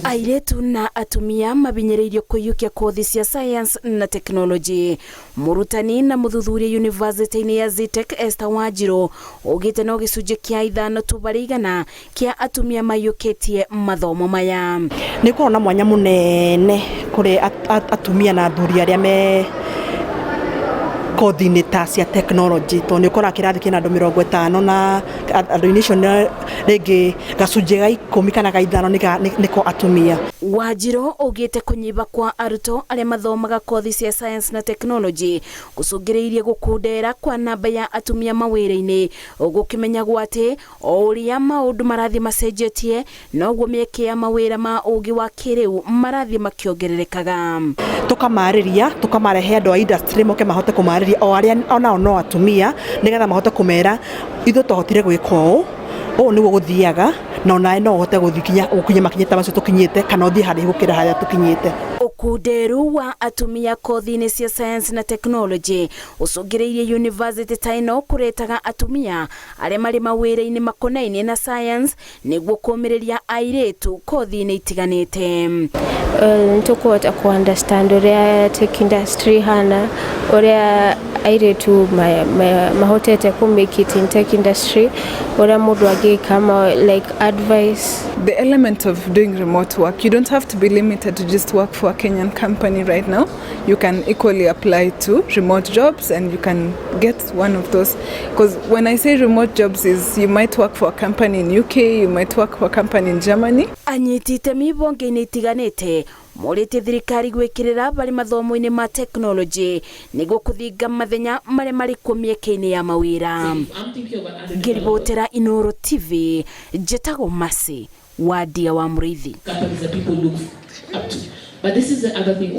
Airĩtu na atumia mabinyĩrĩirio kũiyũkia kothi cia science na tekinoronjĩ. Mũrutani na mũthuthuria yunivasĩtĩ-inĩ ya Zetech Esther Wanjiru augĩte no gĩcunjĩ kĩa 5 tu harĩ igana kĩa atumia maiyũkĩtie mathomo maya. Nĩ ũkoragwo na mwanya mũnene kũrĩ atumia na athuri arĩa me kothi-inĩ ta cia tekinoronjĩ, tondũ nĩ ũkoraga kĩrathi kĩna andũ 50 na andũ-inĩ acio rĩngĩ gacunjĩ ga 10 kana ga 5 nĩko atumia. Wanjiru augĩte kũnyiba kwa arutwo arĩa mathomaga kothi cia science na tekinoronjĩ gũcũngĩrĩirie gũkundera kwa namba ya atumia mawĩra-inĩ, gũkĩmenyagwo atĩ o ũrĩa maũndũ marathiĩ macenjetie noguo mĩeke ya mawĩra ma ũgĩ wa kĩrĩu marathiĩ makĩongererekaga. Tũkamarĩria, tũkamarehe andũ a industry moke mahote kũmarĩria o arĩa onao no atumia, nĩgetha mahote kũmera ithuĩ twahotire gwĩka ũũ, ũũ nĩguo gũthiaga, na onawe no ũhote gũthiĩ kinya gũkinya makinya ta macio tũkinyĩte, kana ũthiĩ haraihu gũkĩra harĩa tũkinyĩte. Ũkunderu wa atumia kothi-inĩ cia science na tekinoronjĩ ũcũngĩrĩirie university ta ĩno kũretaga atumia arĩa marĩ mawĩra-inĩ makonainie na science nĩguo kũmĩrĩria airĩtu kothi-inĩ itiganĩte. Nĩtũkũhota kũ understand ũrĩa tech industry hana, ũrĩa airĩtu mahotete kũ make it in tech industry, ũrĩa mũndũ angĩka like advice. The element of doing remote work, you don't have to be limited to just work for a Kenyan company right now. You can equally apply to remote jobs and you can get one of those. Because when I say remote jobs is you might work for a company in UK, you might work for a company in Germany. Anyiti itemi honge-inĩ itiganĩte morĩtie thirikari gwĩkĩrĩra barĩ mathomo-inĩ ma tekinoronjĩ nĩguo kũthinga mathenya marĩa marĩ kuo mĩeke-inĩ ya mawĩra. Ngĩribotera Inooro TV, njĩtagwo Mercy Wadia wa Mũrĩithi. Companies that people look up to. But this is the other thing.